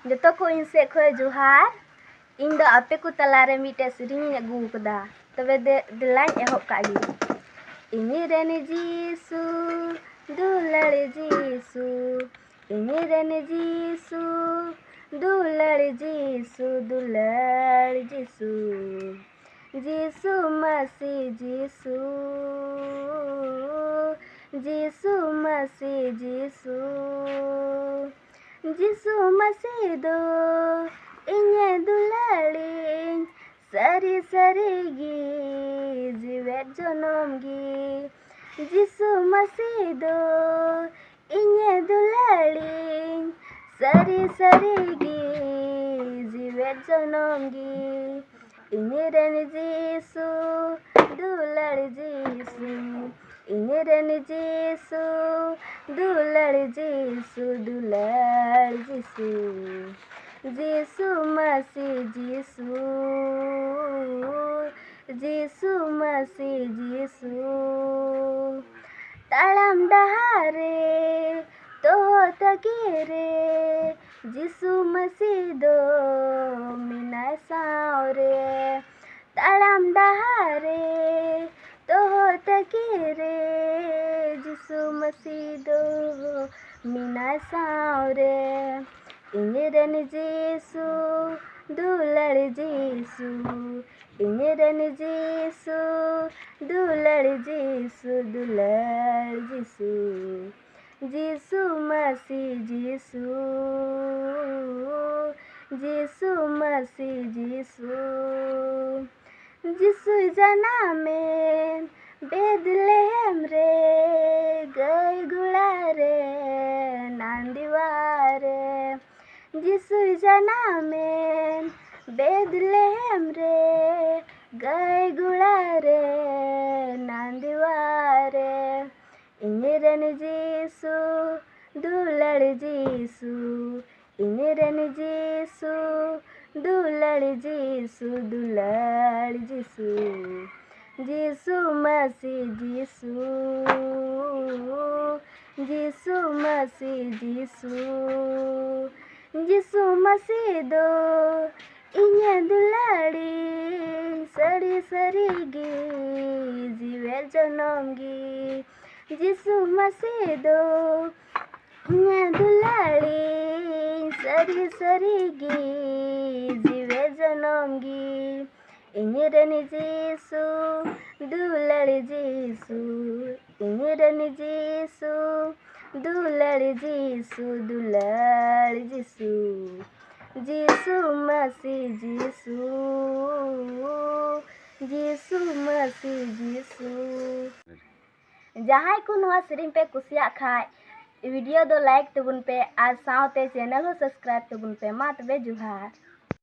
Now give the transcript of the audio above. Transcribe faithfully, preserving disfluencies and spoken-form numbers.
ᱡᱚᱛᱚ ᱠᱚ ᱤᱧ ᱥᱮᱫ ᱠᱷᱚᱱ ᱡᱚᱦᱟᱨ᱾ ᱤᱧ ᱫᱚ ᱟᱯᱮ ᱠᱚ ᱛᱟᱞᱟᱨᱮ ᱢᱤᱫᱴᱮᱡ ᱥᱮᱨᱮᱧ ᱤᱧ ᱟᱹᱜᱩ ᱟᱠᱟᱫᱟ᱾ ᱛᱚᱵᱮ ᱫᱮ-, ᱫᱮᱞᱟᱧ ᱮᱦᱚᱵ ᱠᱟᱜ ᱜᱮ᱾ ᱤᱧ ᱨᱮᱱ ᱡᱤᱥᱩ, ᱫᱩᱞᱟᱹᱲ ᱡᱤᱥᱩ, ᱤᱧ ᱨᱮᱱ ᱡᱤᱥᱩ, ᱫᱩᱞᱟᱹᱲ ᱡᱤᱥᱩ, ᱫᱩᱞᱟᱹᱲ ᱡᱤᱥᱩ, ᱡᱤᱥᱩ ᱢᱟᱹᱥᱤ ᱡᱤᱥᱩ, ᱡᱤᱥᱩ ᱢᱟᱹᱥᱤ ᱡᱤᱥᱩ, ᱡᱤᱥᱩ ᱢᱟᱹᱥᱤ ᱫᱚ ᱤᱧᱮ ᱫᱩᱞᱟᱹᱲᱤᱧ, ᱥᱟᱹᱨᱤ ᱥᱟᱹᱨᱤ ᱜᱮ ᱡᱤᱣᱮᱫ ᱡᱚᱱᱚᱢ ᱜᱮ᱾ ᱡᱤᱥᱩ ᱢᱟᱹᱥᱤ ᱫᱚ ᱤᱧᱮ ᱫᱩᱞᱟᱹᱲᱤᱧ, ᱥᱟᱹᱨᱤ ᱥᱟᱹᱨᱤ ᱜᱮ ᱡᱤᱣᱮᱫ ᱡᱚᱱᱚᱢ ᱜᱮ᱾ ᱤᱧ ᱨᱮᱱ ᱡᱤᱥᱩ, ᱫᱩᱞᱟᱹᱲ ᱡᱤᱥᱩ, ᱤᱧ ᱨᱮᱱ ᱡᱤᱥᱩ, ᱫᱩᱞᱟᱹᱲ ᱡᱤᱥᱩ, ᱫᱩᱞᱟᱹᱲ ᱡᱤᱥᱩ, ᱡᱤᱥᱩ ᱢᱟᱹᱥᱤ ᱡᱤᱥᱩ, ᱡᱤᱥᱩ ᱢᱟᱹᱥᱤ ᱡᱤᱥᱩ᱾ ᱛᱟᱲᱟᱢ ᱰᱟᱦᱟᱨ ᱨᱮ, ᱛᱚᱦᱚ ᱛᱟᱹᱠᱤᱱ ᱨᱮ, ᱡᱤᱥᱩ ᱢᱟᱹᱥᱤ ᱫᱚ ᱢᱮᱱᱟᱭ ᱥᱟᱶ ᱨᱮ᱾ ᱛᱟᱲᱟᱢ ᱰᱟᱦᱟᱨ ᱨᱮ, ᱛᱚᱦᱚ ᱛᱟᱹᱠᱤᱱ ᱨᱮ, ᱡᱤᱥᱩ ᱢᱟᱹᱥᱤ ᱫᱚ ᱢᱮᱱᱟᱭ ᱥᱟᱶ ᱨᱮ᱾ ᱤᱧ ᱨᱮᱱ ᱡᱤᱥᱩ, ᱫᱩᱞᱟᱹᱲ ᱡᱤᱥᱩ, ᱤᱧ ᱨᱮᱱ ᱡᱤᱥᱩ, ᱫᱩᱞᱟᱹᱲ ᱡᱤᱥᱩ, ᱫᱩᱞᱟᱹᱲ ᱡᱤᱥᱩ, ᱡᱤᱥᱩ ᱢᱟᱹᱥᱤ ᱡᱤᱥᱩ, ᱡᱤᱥᱩ ᱢᱟᱹᱥᱤ ᱡᱤᱥᱩ᱾ ᱡᱤᱥᱩᱭ ᱡᱟᱱᱟᱢᱮᱱ ᱵᱮᱫᱞᱮᱦᱮᱢ ᱨᱮ, ᱜᱟᱹᱭ ᱜᱚᱲᱟ ᱨᱮ, ᱱᱟᱱᱫᱤᱣᱟ ᱨᱮ᱾ ᱡᱤᱥᱩᱭ ᱡᱟᱱᱟᱢᱮᱱ ᱵᱮᱫᱞᱮᱦᱮᱢ ᱨᱮ, ᱜᱟᱹᱭ ᱜᱚᱲᱟ ᱨᱮ, ᱱᱟᱱᱫᱤᱣᱟ ᱨᱮ᱾ ᱤᱧ ᱨᱮᱱ ᱡᱤᱥᱩ, ᱫᱩᱞᱟᱹᱲ ᱡᱤᱥᱩ, ᱤᱧ ᱨᱮᱱ ᱡᱤᱥᱩ, ᱫᱩᱞᱟᱹᱲ ᱡᱤᱥᱩ, ᱫᱩᱞᱟᱹᱲ ᱡᱤᱥᱩ, ᱡᱤᱥᱩ ᱢᱟᱹᱥᱤ ᱡᱤᱥᱩ, ᱡᱤᱥᱩ ᱢᱟᱹᱥᱤ ᱡᱤᱥᱩ᱾ ᱡᱤᱥᱩ ᱢᱟᱹᱥᱤ ᱫᱚ ᱤᱧᱟᱹᱜ ᱫᱩᱞᱟᱹᱲᱤ, ᱥᱟᱹᱨᱤ ᱥᱟᱹᱨᱤ ᱜᱮ ᱡᱤᱣᱮᱫ ᱡᱚᱱᱚᱢ ᱜᱮ᱾ ᱡᱤᱥᱩ ᱢᱟᱹᱥᱤ ᱫᱚ ᱤᱧᱟᱹᱜ ᱫᱩᱞᱟᱹᱲᱤ, ᱥᱟᱹᱨᱤ ᱥᱟᱹᱨᱤ ᱜᱮ ᱡᱤᱣᱮᱫ ᱡᱚᱱᱚᱢ ᱜᱮ᱾ ᱤᱧ ᱨᱮᱱ ᱡᱤᱥᱩ, ᱫᱩᱞᱟᱹᱲ ᱡᱤᱥᱩ, ᱤᱧ ᱨᱮᱱ ᱡᱤᱥᱩ, ᱫᱩᱞᱟᱹᱲ ᱡᱤᱥᱩ, ᱫᱩᱞᱟᱹᱲ ᱡᱤᱥᱩ, ᱡᱤᱥᱩ ᱢᱟᱹᱥᱤ ᱡᱤᱥᱩ, ᱡᱤᱥᱩ ᱢᱟᱹᱥᱤ ᱡᱤᱥᱩ᱾ ᱡᱟᱦᱟᱸᱭ ᱠᱚ ᱱᱚᱣᱟ ᱥᱮᱨᱮᱧ ᱯᱮ ᱠᱩᱥᱤᱭᱟᱜ ᱠᱷᱟᱡ, video ᱫᱚ like ᱛᱟᱵᱚᱱ ᱯᱮ ᱟᱨ ᱥᱟᱶᱛᱮ channel ᱦᱚᱸ subscribe ᱛᱟᱵᱚᱱ ᱯᱮ᱾ ᱢᱟ ᱛᱚᱵᱮ ᱡᱚᱦᱟᱨ᱾